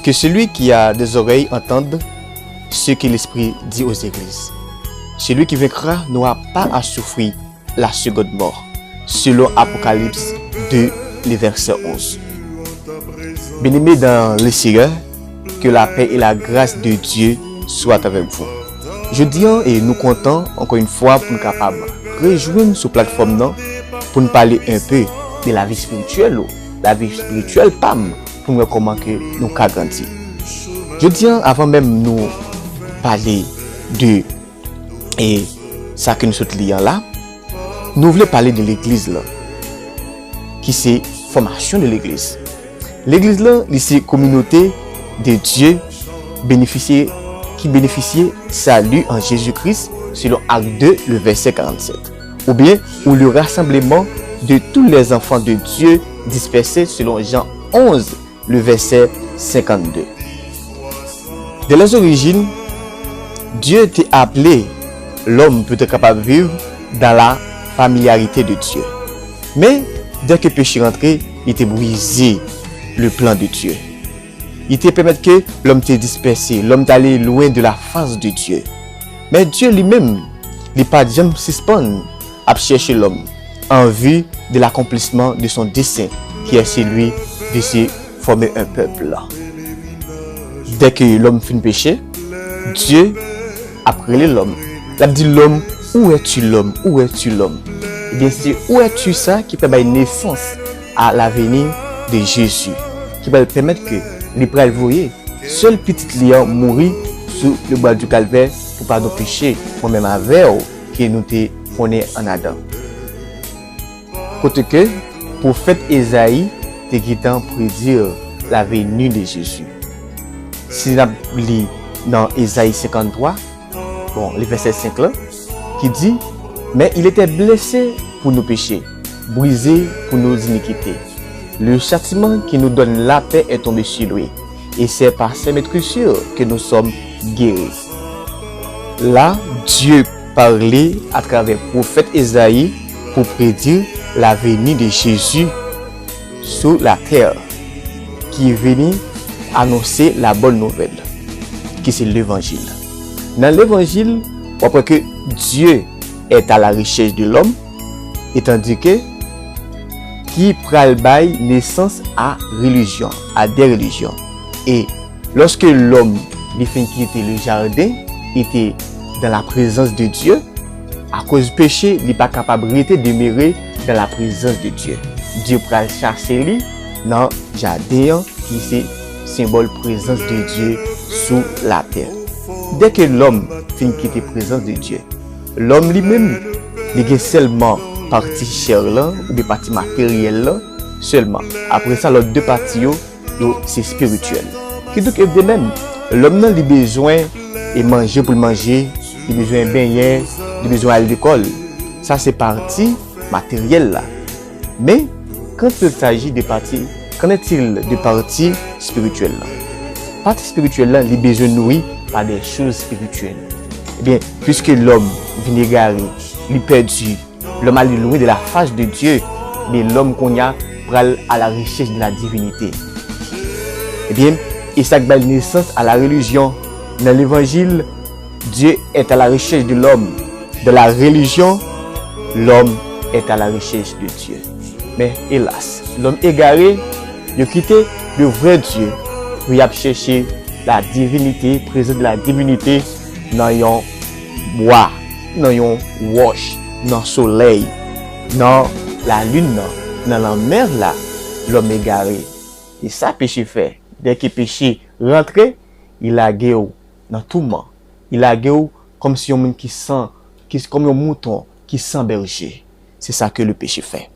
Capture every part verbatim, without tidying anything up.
Que celui qui a des oreilles entende ce que l'Esprit dit aux églises. Celui qui vaincra n'aura pas à souffrir la seconde mort, selon Apocalypse deux, le verset onze. Bien-aimés dans le Seigneur, que la paix et la grâce de Dieu soient avec vous. Jodi a, e nou kontan, ankò yon fwa, pou n kapab rejwenn sou platfòm nan, pou n pale enpe de lavi espirityèl ou, lavi espirityèl pa m, pou n wè kòman ke nou ka grandi. Jodi a, avan menm nou pale de, e, sa ke nou sot li an la, nou vle pale de legliz lan, ki se fòmasyon de legliz. Legliz lan, li se kominote de Dye benefisye, ki benefisye sali an Jezi Kris, selon Ak de, le vèsè karannsèt. Oubyen, ou le rassemblement de tous les enfants de Dieu dispersés, selon Jan onz, le vèsè senkann de. Dès les origines, Dieu te aple lòm pou te kapab viv dans la familiarité de Dieu. Men, dès que péché rantre, li te brize le plan de Dieu. Li te pèmèt ke lòm te dispèse, lòm te ale lwen de la fas de Dye. Men Dye li menm, li pa t janm sispann ap chèche lòm en vue de l'accomplissement de son dessein, qui est celui de se former un peuple. Dès que lòm fin peche, Dye ap rele lòm. L ap di lòm, où es-tu, l'homme? Où es-tu, l'homme? Ebyen, se où es-tu sa ki pral bay nesans a la venue de Jésus, ki pral pèmèt ke li pral voye sèl pitit li an mouri sou le bois du calvaire pou padon peche, mwen menm avè w, ke nou te konnen ann Adan. Kote ke pwofèt Ezayi te gentan predi la venue de Jésus. Si n ap li nan Ezayi senkanntwa, bon, le vèsè senk lan, ki di, mais il était blessé pour nos péchés, brisé pour nos iniquités. Le châtiment qui nous donne la paix est tombé sur lui, et c'est par ses meurtrissures que nous sommes guéris. La, Dye pale atravè pwofèt Ezayi pou predi la venue de Jésus sou latè, ki vini anonse la bonne nouvelle, ki se levanjil. Nan levanjil, w ap wè ke Dieu est à la recherche de l'homme, etandike ki pral bay nesans a relijyon, a de relijyon. E lòske lòm li fin kite le jardin, li te dans la présence de Dieu, akoz peche, li pa kapab rete demere dans la présence de Dieu. Dye pral chase li nan jaden an, ki se senbòl prezans de Dye sou latè. Dèke lòm fin kite prezans de Dye, lòm li menm, li gen sèlman pati chè lan, oubyen pati materyèl lan sèlman. Apre sa, lòt de pati yo, yo se espirityèl. Kidonk, e de menm, lòm nan, li bezwen e manje pou l manje, li bezwen benyen, li bezwen al lekòl. Sa se pati materyèl la. Men, quand il s'agit de partie, qu'en est-il de partie spirituelle la? Pati espirityèl la, li bezwen nouri pa de choz espirityèl. Ebyen, piske lòm vin egare, li pèdi, lòm ale lwen de la fas de Dye, men lòm kounye a pral à la recherche de la divinité. Ebyen, e sa k bay nesans a la relijyon. Nan levanjil, Dieu est à la recherche de l'homme. Dans la religion, l'homme est à la recherche de Dieu. Men elas, lòm egare, yo kite le vrai Dieu pou y ap chèche la divinité, prezans de la divinité nan yon bwa, nan yon wòch, nan solèy, nan lalin nan, nan lanmè la, lòm egare. E sa peche fè. Dèke peche rantre, li lage w nan touman. Li lage w kòmsi yon moun ki san, ki, kòm yon mouton ki san bèje. Se sa ke le peche fè.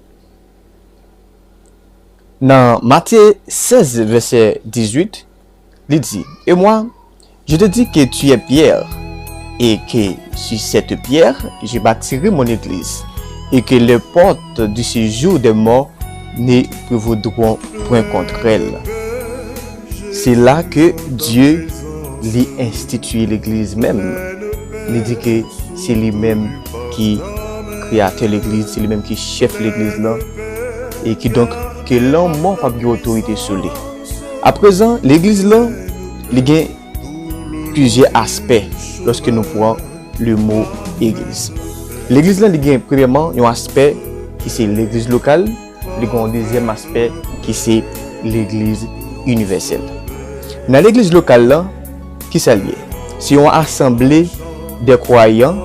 Nan Matye sèz, vèsè dizuit, li di, Et moi, je te dis que tu es Pierre, et que sur cette pierre, je bâtirai mon église, et que les portes du séjour des morts ne prévaudront point contre elle. Se la ke Dye, li enstitiye legliz menm. Li di ke se li menm ki kreyatè legliz, se li menm ki chèf legliz lan. E kidonk, ke lanmò p ap gen otorite sou li. Aprezan, legliz lan, li gen plizyè aspè lòske nou pran le mo egliz. Legliz lan, li gen premyèman yon aspè ki se legliz lokal, li gen yon dezyèm aspè ki se legliz inivèsèl. Nan legliz lokal lan, kisa l ye? Se yon asanble de kwayan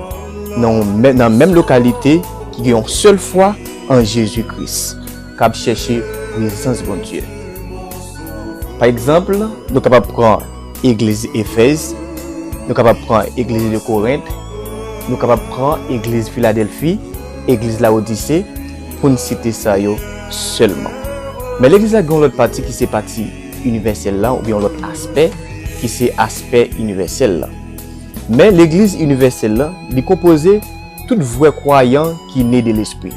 nan yon mè-, nan menm lokalite ki gen yon sèl fwa an Jezi Kris, k ap chèche prezans Bondye. Pa egzanp, nou kapab pran egliz Efèz, nou kapab pran egliz de Korent, nou kapab pran egliz Filadèlfi, egliz Lawodise, pou n site sa yo sèlman. Men legliz la gen yon lòt pati ki se pati inivèsèl la, oubyen yon lòt aspè ki se aspè inivèsèl la. Men legliz inivèsèl la, li konpoze tout vrè kwayan ki ne de Lespri,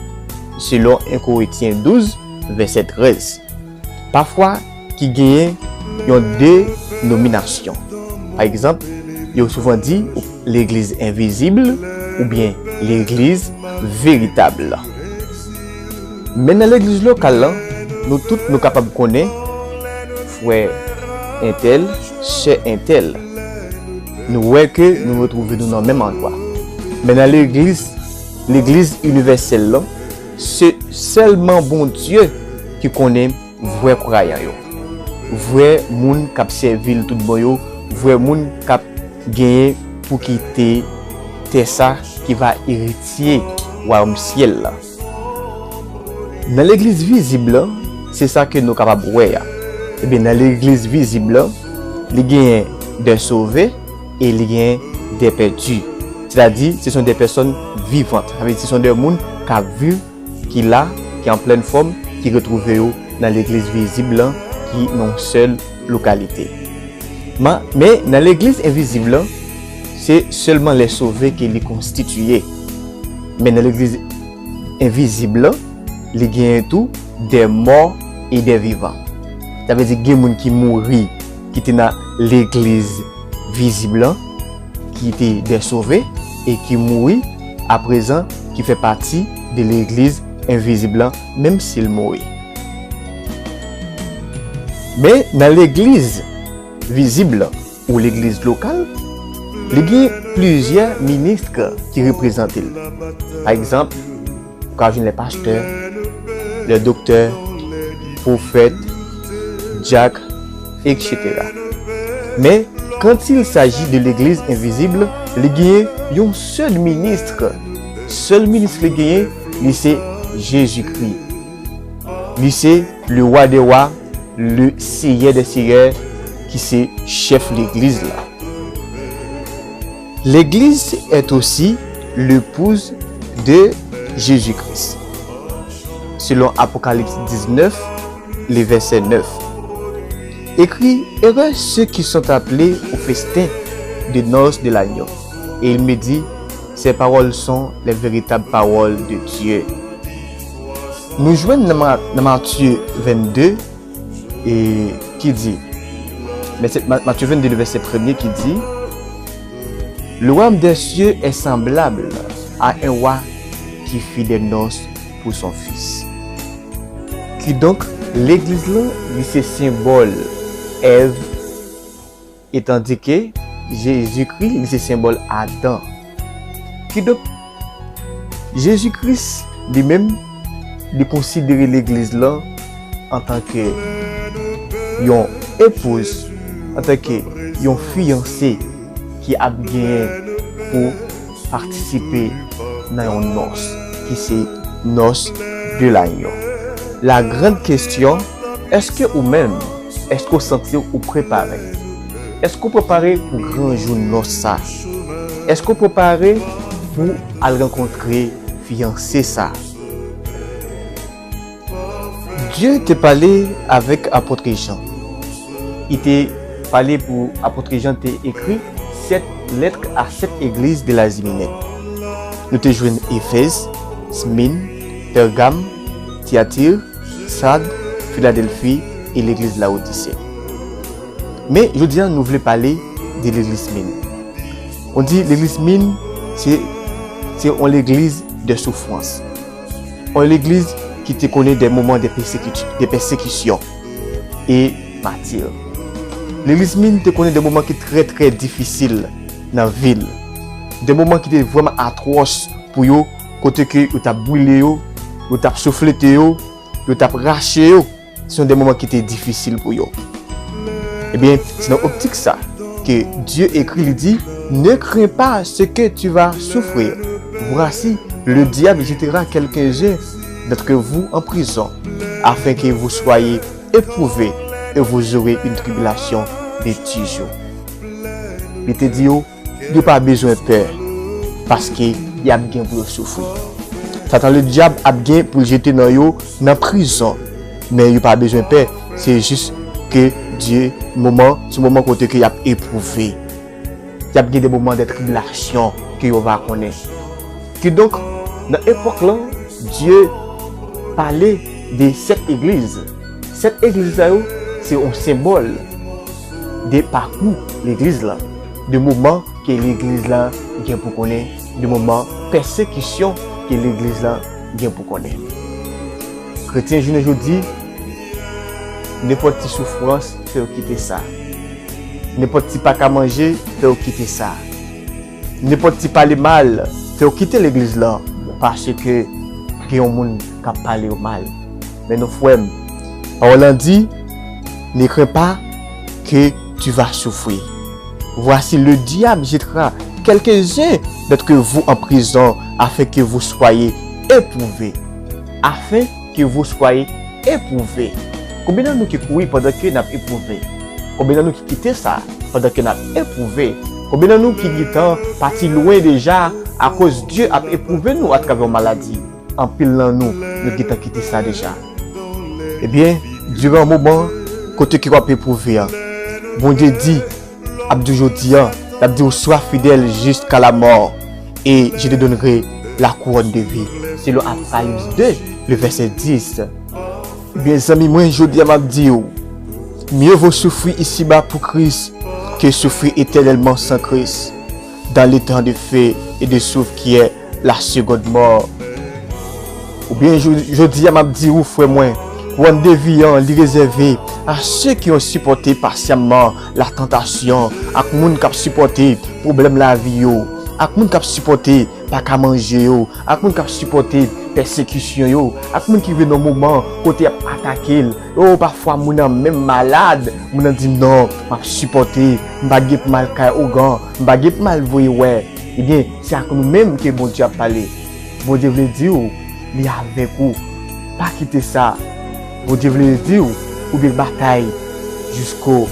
selon en Korentyen douz, vèsè trèz. Pafwa ki genyen yon denominasyon. Pa egzanp, yo souvan di legliz envizib oubyen legliz veritab. Men nan legliz lokal lan, nou tout nou kapab konnen frè entèl, sè entèl. Nou wè ke nou retwouve nou nan menm andwa. Men nan legliz, legliz inivèsèl lan, se sèlman Bondye ki konnen vrè kwayan yo, vrè moun k ap sèvi l tout bon yo, vrè moun k ap genyen pou kite tè sa ki va eritye wayòm syèl la. Nan legliz vizib lan, se sa ke nou kapab wè a. Ebyen, nan legliz vizib lan, li genyen dè sove e li genyen dè pèdi. Sètadi, se son dè pèsòn vivan. Sa vle di, se son dè moun k ap viv ki la, ki an plèn fòm, ki retwouve yo nan legliz vizib lan, ki nan yon sèl lokalite. Ma-, men nan legliz envizib lan, se sèlman lè sove ke li konstitiye. Men nan legliz envizib lan, li genyen tou dè mò e dè vivan. Sa vle di gen moun ki mouri, ki te nan legliz vizib lan, ki te dè sove e ki mouri, aprezan ki fè pati de legliz envizib lan, menm si l mouri. Men nan legliz vizib lan ou legliz lokal, li gen plizyè minis ki reprezante l. Pa egzanp, ou ka jwenn lè pastè, lè doktè, pwofèt, dyak, etsetera. Men, quand il s'agit de legliz envizib, li genyen yon sèl minis. Sèl minis li genyen, li se Jezikri. Li se le Roi des Rois, le Seigneur des Seigneurs, ki se chèf legliz la. L'église est aussi l'épouse de Jésus-Christ, selon Apocalypse dix-neuf, le verset neuf. Écrit, heureux ceux qui sont appelés au festin de noces de l'agneau. Et il me dit, ces paroles sont les véritables paroles de Dieu. Nou jwenn nan Ma-, nan Matye vennde, e ki di, Matye, Ma-, Matye vennde, le verset premier ki di, le royaume des cieux est semblable à un roi qui fit des noces pour son fils. Kidonk, legliz lan, li se senbòl Èv, etandike Jezikri, li se senbòl Adan. Kidonk, Jezi Kris, li menm, li konsidere legliz lan antanke yon epouz, antanke yon fiyanse ki ap genyen pou patisipe nan yon nòs, ki se nòs de lagnon. La grande question, èske ou menm, èske w santi w prepare? Èske w prepare pou gran jou nòs sa? Èske w prepare pou al rankontre fiyanse sa? Dieu te pale avèk apot Jan. Li te pale pou apot Jan te ekri sèt lèt a sèt egliz de Lazi Minè. Nou te jwenn Efèz, Smin, Pègam, Tiyatir, Sad, Filadèlfi e legliz Lawodise. Men, jodi a, nou vle pale de legliz Smin. Nou di legliz Smin, se, se yon legliz de soufrans. Yon legliz ki te konnen de moman de pèsekit-, de pèsekisyon. E mati. Legliz Min te konnen de moman ki trè, trè difisil nan vi l. De moman ki te vrèman atwòs pou yo, kote ke yo t ap brile yo, yo t ap souflete yo, yo t ap rache yo. Se yon de moman ki te difisil pou yo. Ebyen, se nan optik sa ke Dye ekri, li di, Ne crains pas ce que tu vas souffrir. Voici, le diable jettera quelques-uns d'entre vous en prison, afin que vous soyez éprouvés, et vous aurez une tribulation de dix jours. Li te di yo, yo pa bezwen pè, paske y ap gen pou yo soufri. Satan Ledyab ap gen pou l jete nan yo nan prizon, men yo pa bezwen pè, se jis ke Dye, moman, se moman kote ke y ap epwouve. Y ap gen de moman de tribilasyon ke yo va konnen. Kidonk, nan epòk lan, Dye pale de sèt egliz. Sèt egliz sa yo, se yon senbòl de pakou legliz lan, de moman ke legliz lan gen pou konnen, de moman pèsekisyon ke legliz lan gen pou konnen. Kretyen jounen jodi, nenpòt ti soufrans, fè yo kite sa. Nenpòt ti pa ka manje, fè yo kite sa. Nenpòt ti pale mal, fè yo kite legliz lan, paske gen yon moun k ap pale yo mal. Men non, frè m, pawòl lan di, Ne crains pas que tu vas souffrir. Voici, le diable jettera quelques-uns d'entre vous en prison, afin que vous soyez éprouvés. Afin que vous soyez éprouvés. Konbyen nan nou ki kouri pandan ke n ap epwouve? Konbyen nan nou ki kite sa pandan ke n ap epwouve? Konbyen nan nou ki gentan pati lwen deja akoz Dye ap epwouve nou atravè yon maladi? Anpil nan nou, nou gentan kite sa deja. Ebyen, diran moman kote ke w ap epwouve an, Bondye di, ap di w jodi an, l ap di w, Sois fidèle jusqu'à la mort, et je te donnerai la couronne de vie, selon Apokalips de, le vèsè dis. Ebyen, zanmi mwen, jodi a m ap di w, Mieux vaut souffrir ici-bas pour Christ que souffrir éternellement sans Christ, dans le temps de feu et de soufre qui est la seconde mort. Oubyen, jo-, jodi a, m ap di ou, frè mwen, kouwòn de vi an, li rezève a se ki ont sipòte pasyamman la tantasyon, ak moun k ap sipòte pwoblèm lavi yo, ak moun k ap sipòte pa ka manje yo, ak moun k ap sipòte pèsekisyon yo, ak moun ki rive nan moman kote y ap atake l. O, pafwa moun nan menm malad, moun nan di, "Non, m ap sipòte, m pa gen pou m al kay ougan, m pa gen pou m al voye wè." Ebyen, se ak nou menm ke Bondye ap pale. Bondye vle di w, li avèk ou. Pa kite sa. Bondye vle di w, ou byen batay jisko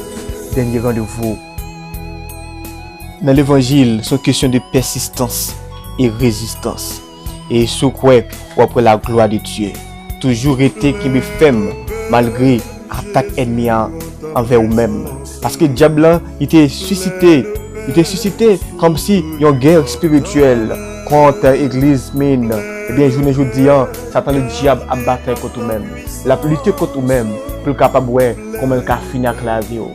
dènye randevou. Nan levanjil, se yon kesyon de pèsistans e rezistans. E si w kwè, w ap wè laglwa de Dye. Toujou rete kenbe fèm malgre atak ènmi an anvè ou menm. Paske dyab lan, li te sisite, li te sisite kòmsi yon gè espirityèl kont egliz Min. Ebyen, jounen jodi an, Satan Ledyab ap batay kont ou menm. L ap lite kont ou menm pou l kapab wè kòman l ka fini ak lavi w.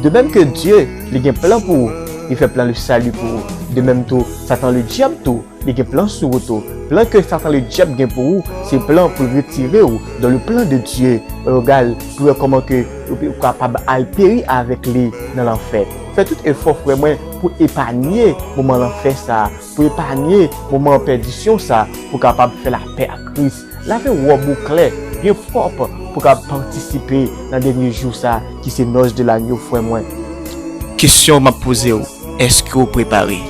De menm ke Dye, li gen plan pou ou, li fè plan le sali pou ou. De menm tou, Satan Ledyab tou, li gen plan sou ou tou. Plan ke Satan Ledyab gen pou ou, se plan pou l retire w dans le plan de Dieu. Regal, pou wè kòman ke ou kapab al peri avèk li nan lanfè. Fè tout efò, frè mwen, pou epanye moman lanfè sa, pou epanye moman pèdisyon sa, pou kapab fè lapè ak Kris. Lave wòb ou klè, byen pwòp, pou kapab patisipe nan dènye jou sa, ki se nòs de lanyo, frè mwen. Kesyon m ap poze w, èske w prepare?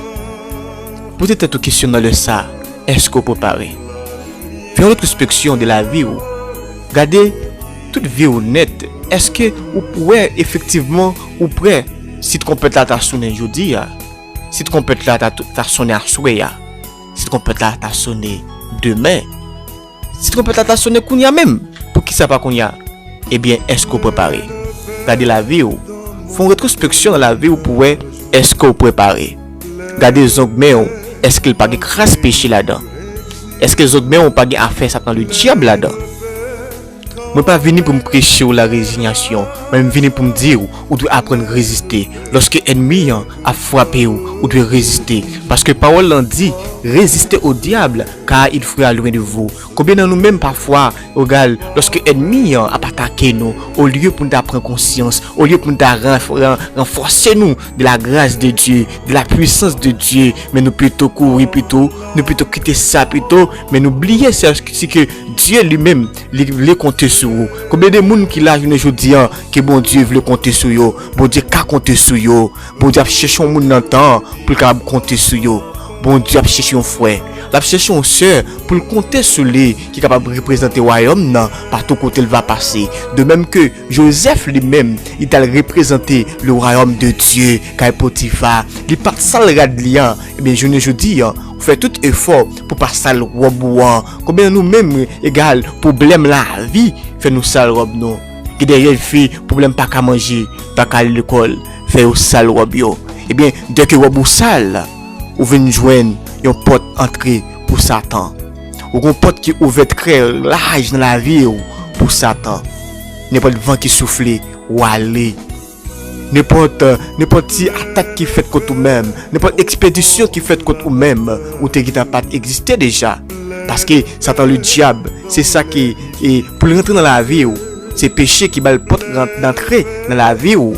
Poze tèt ou kesyon nan lè sa, èske w prepare? Fè yon retwospeksyon de lavi w. Gade tout vi w nèt. Èske ou wè efektivman ou prè? Si twonpèt la ta sonnen jodi a, si twonpèt la ta, ta sonnen aswè a, si twonpèt la ta sonnen demen, si twonpèt la ta sonnen kounye a menm, poukisa pa kounye a? Ebyen, èske w prepare? Gade lavi w. Fè yon retwospeksyon nan lavi w pou wè èske w prepare. Gade zong men w, èske l pa gen kras peche ladan? Èske zong men w pa gen afè Satan Ledyab ladan? Mwen pa vini pou m preche w la rezinyasyon, men m vini pou m di w, ou dwe aprann reziste. Lòske ènmi an ap frape w, Ou dwe reziste. Paske pawòl lan di, résistez au diable, car il fuira loin de vous. Konbyen nan nou menm pafwa, egal, lòske ènmi an ap atake nou, olye pou n ta pran konsyans, olye pou n ta ranf-, ran-, ranfòse nou de la grâce de Dieu, de la puissance de Dieu, men nou pito kouri pito, nou pito kite sa pito, men nou bliye se, se ke Dye li menm, li vle konte sou ou. Konbyen de moun ki la jounen jodi an ke Bondye vle konte sou yo? Bondye ka konte sou yo. Bondye ap chèche yon moun nan tan an pou l kapab konte sou yo. Bondye ap chèche yon frè. L ap chèche yon sè pou l konte sou li ki kapab reprezante wayòm nan patou kote l va pase. De menm ke Jozèf li menm, li t al reprezante le royaume de Dieu kay Potifa. Li pa t sal rad li an. Ebyen, jounen jodi an, ou fè tout efò pou pa sal wòb ou an. Konbyen nan nou menm, egal, pwoblèm lavi fè nou sal wòb nou? Gen de jèn fi, pwoblèm pa ka manje, pa ka al lekòl, fè yo sal wòb yo. Ebyen, dèke wòb ou sal, ou vin jwenn yon pòt antre pou Satan. Ou gon pòt ki ouvè trè laj nan lavi w pou Satan. Nenpòt van ki soufle, w ale. Nenpòt, nenpòt ti atak ki fèt kont ou menm, nenpòt ekspedisyon ki fèt kont ou menm, ou te gentan pa t egziste deja. Paske Satan ledyab, se sa ki, e, pou l rantre nan lavi w, se peche ki ba l pòt ran-, dantre nan lavi w,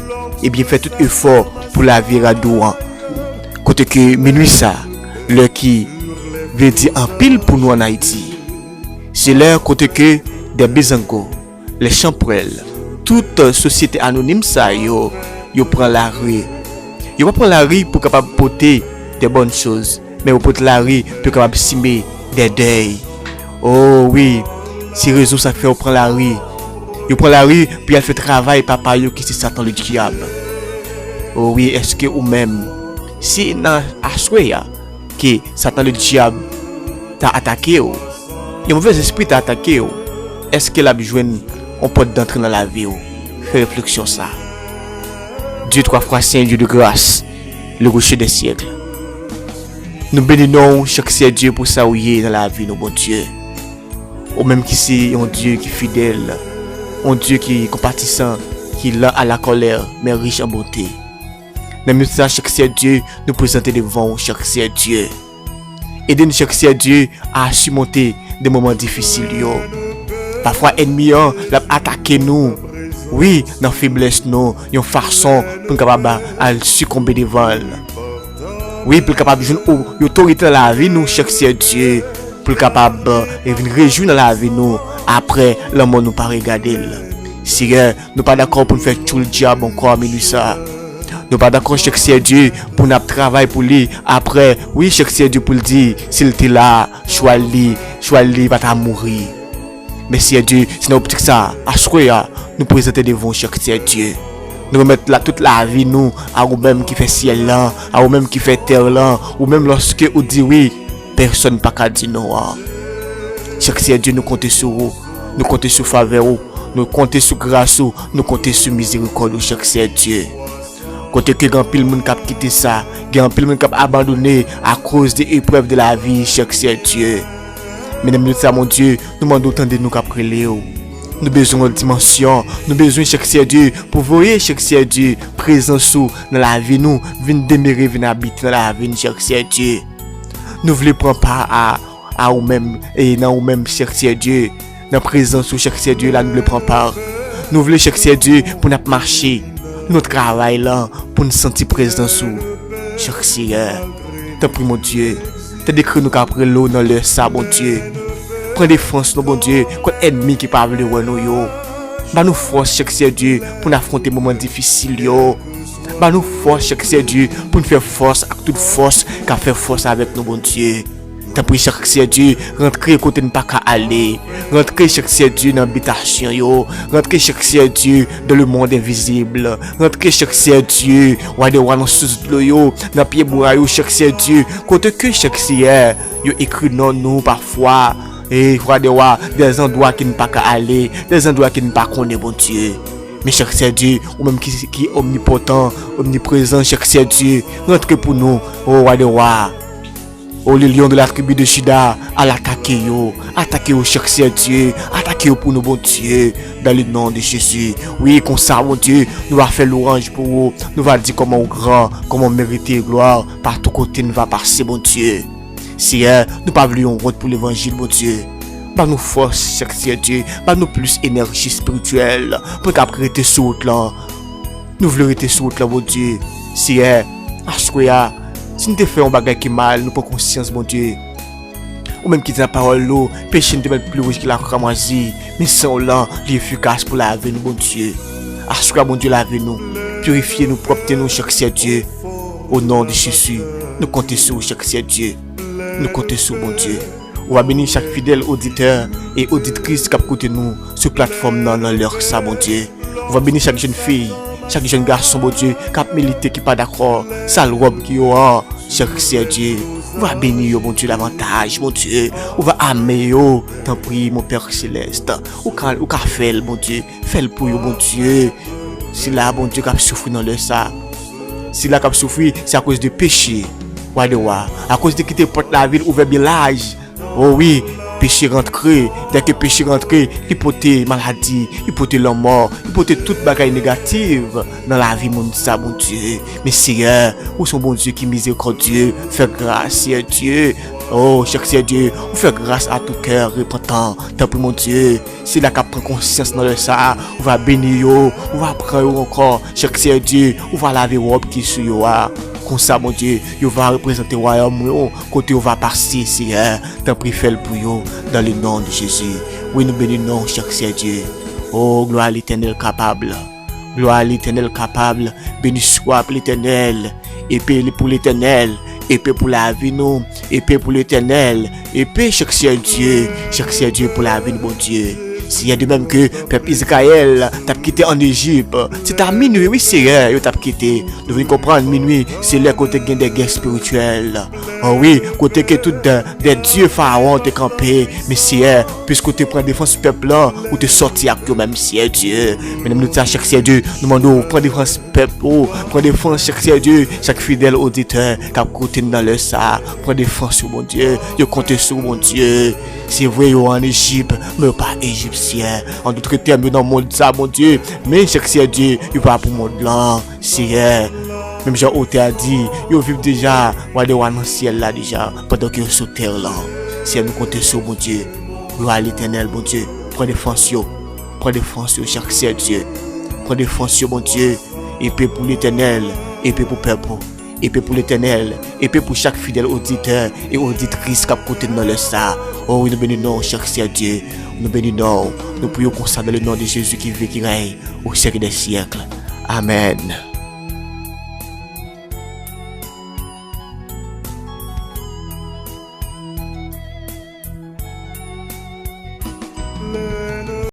ebyen fè tout efò pou l vire a dou an. Kote ke minui sa, lè ki vle di anpil pou nou ann Ayiti, se lè kote ke dè bizango, lè chanpwèl, tout, euh, sosyete anonim sa yo, yo pran lari. Yo pa pran lari pou kapab pote de bòn choz, men yo pote lari pou yo kapab simen de dèy. O wi, se rezon sa k fè yo pran lari. Yo pran lari pou y al fè travay papa yo ki se Satan ledyab. O wi, èske ou menm, si nan aswè a, ke Satan ledyab ta atake w, yon movèzespri ta atake w, èske l ap jwenn yon pòt dantre nan lavi w? Fè refleksyon sa. Dieu trois fois saint, Dieu de grâce, le rocher des siècles. Nou beni non w, chak Seyè Dye, pou sa ou ye nan lavi nou, Bondye. Ou menm ki se yon Dye ki fidèl, yon Dye ki konpatisan, ki lent à la colère, mais riche en bonté. Nan minit sa, chak Seyè Dye, nou prezante devan w, chak Seyè Dye. Ede n, chak Seyè Dye, a simonte de moman difisil yo. Pafwa, ènmi an, l ap atake nou. Wi, nan feblès nou, yon fason pou n kapab al sikonbe devan l. Wi, pou l kapab jwenn o-, otorite nan lavi nou, chak Seyè Dye, pou l kapab, eh, vin rejwi nan lavi nou, apre lanmò nou pa regade l. Seyè, nou pa dakò pou n fè tchoul dyab ankò a minui sa. Nou pa dakò, chak Seyè Dye, pou n ap travay pou li. Apre, wi, chak Seyè Dye, pou l di, si l te la, chwal li, chwal li pa ta mouri. Men Seyè Dye, se nan optik sa, aswè a, nou prezante devan w, chak Seyè Dye. Nou remèt la tout lavi nou a ou menm ki fè syèl lan, a ou menm ki fè tè lan, ou menm lòske ou di wi, pèsonn pa ka di non an. Chak Seyè Dye, nou konte sou ou, nou konte sou favè ou, nou konte sou gras ou, nou konte sou mizerikòd ou, chak Seyè Dye. Kote ke gen anpil moun k ap kite sa, gen anpil moun k ap abandone akoz de eprèv de lavi, chak Seyè Dye. Men nan minit sa, Bondye, nou mande w tande nou k ap rele w. Nou bezwen yon dimansyon, nou bezwen, chak Seyè Dye, pou voye, chak Seyè Dye, prezans ou nan lavi nou, vin demere, vin abite nan lavi n, chak Seyè Dye. Nou vle pran pa a, a ou menm, e nan ou menm, chak Seyè Dye, nan prezans ou, chak Seyè Dye, la nou vle pran pa. Nou vle, chak Seyè Dye, pou n ap mache, nou travay lan, pou n santi prezans ou, chak Seyè. Tanpri, Bondye, tande kri nou k ap rele w nan lè sa, Bondye. Pran defans nou, Bondye, kont ènmi ki pa vle wè nou yo. Ba nou fòs, chak Seyè Dye, pou n afwonte moman difisil yo. Ba nou fòs, chak Seyè Dye, pou n fè fòs ak tout fòs k ap fè fòs avèk nou, Bondye. Tanpri, chak Seyè Dye, rantre kote n pa ka ale. Rantre, chak Seyè Dye, nan bitasyon yo. Rantre, chak Seyè Dye, dans le monde invisible. Rantre, chak Seyè Dye, wa dè wa, nan sous dlo yo, nan pyebwa yo, chak Seyè Dye. Kote ke chak Seyè, yo ekri non nou pafwa. E wa dè wa, de zandwa ke n pa ka ale, de zandwa ke n pa konnen, Bondye. Men chak Seyè Dye, ou menm ki, ki omnipotan, omniprezan, chak Seyè Dye, rantre pou nou, o wa dè wa. O le lion de la tribu de Juda, al atake yo, atake yo, chak Seyè Dye, atake Ki yo pou nou, Bondye, dans le nom de Jésus. Wi, konsa, Bondye, nou va fè lwanj pou ou. Nou va di kòman ou gran, kòman ou merite glwa, patou kote nou va pase, Bondye. Seyè, nou pa vle yon wont pou levanjil, Bondye. Ban nou fòs, chak Seyè Dye. Ban nou plis enèji espirityèl pou n kab rete sou wout lan. Nou vle rete sou wout lan, Bondye. Seyè, aswè a, si n te fè yon bagay ki mal, nou pran konsyans, Bondye. Ou menm ki di nan pawòl ou, peche n te mèt pli wouj ki lakramwazi, men san w lan, li efikas pou lave nou, Bondye. Aswè a, Bondye, lave nou, pirifye nou, pwòpte nou, chak Seyè Dye. O non de Jezi, nou konte sou ou, chak Seyè Dye. Nou konte sou ou, Bondye. Ou va beni chak fidèl oditè e oditris k ap koute nou sou platfòm nan, nan lè sa, Bondye. Ou va beni chak jèn fi, chak jèn gason, Bondye, k ap milite, ki pa dakò, sal wòb ki yo an, chak Seyè Dye. Ou va beni yo, Bondye, davantaj, Bondye. Ou va ame yo, tanpri, mon Père Céleste. Ou ka, ou ka fè l, Bondye. Fè l pou yo, Bondye. Sila, Bondye, k ap soufri nan lè sa. Sila k ap soufri, se akoz de peche. Wa de wa. Akoz de kite pòt lavi l ouvè byen laj. O wi, peche rantre. Dèke peche rantre, li pote maladi, li pote lanmò, li pote tout bagay negatif nan lavi moun sa, Bondye. Men Seyè, ou se yon Bondye ki mizerikòdye. Fè gras, Seyè Dye. O, chak Seyè Dye, ou fè gras a tout kè repantan. Tanpri, Bondye, sila k ap pran konsyans nan lè sa a, ou va beni yo, ou va pran yo ankò. Chak Seyè Dye, ou va lave wòb ki sou yo a. Konsa, Bondye, yo va reprezante wayòm ou, kote yo va pase, Seyè. Tanpri, fè l pou yo, dans le nom de Jésus. Wi, nou beni non w, chak Seyè Dye. O, glwa a Letènèl kapab. Glwa a Letènèl kapab. Beni swa pou Letènèl. Epe li pou Letènèl. Epe pou lavi nou. Epe pou Letènèl. Epe chak Seyè Dye. Chak Seyè Dye pou lavi nou, Bondye. Seyè, de menm ke pèp Izrayèl t ap kite ann Ejip, se ta minwi, wi, Seyè, yo t ap kite. Nou vin konprann minwi se lè kote gen de gè espirityèl. O wi, kote ke tout de, de dye Farawon te kanpe. Men Seyè, piske ou te pran defans pèp lan, ou te sòti ak yo menm, Seyè Dye. Men nou di sa, chak Seyè Dye, nou mande w pran defans pèp ou, pran defans chak Seyè Dye, chak fidèl oditè k ap koute n nan lè sa a. Pran defans yo, Bondye. Yo konte sou ou, Bondye. Se vre, yo ann Ejip, men yo pa Ejipsyen. An dòt tèm, yo nan mond sa, Bondye. Men chak Seyè Dye, yo pa pou mond lan. Seyè, menm jan otè a di, yo viv deja, wa de wa nan syèl la deja, pandan ke yo sou tè lan. Seyè, nou konte sou ou, Bondye. Glwa a Letènèl, Bondye. Pran defans yo. Pran defans yo, chak Seyè Dye. Pran defans yo, Bondye. Epe pou Letènèl, epe pou pèp ou. Epe pou Letènèl, epe pou chak fidèl oditè e oditris k ap koute n nan lè sa a. O wi, nou beni non w, chak Seyè Dye. Nou beni non w. Nou priye w konsa dans le nom de Jésus qui vit, qui règne au siècle des siècles. Amèn.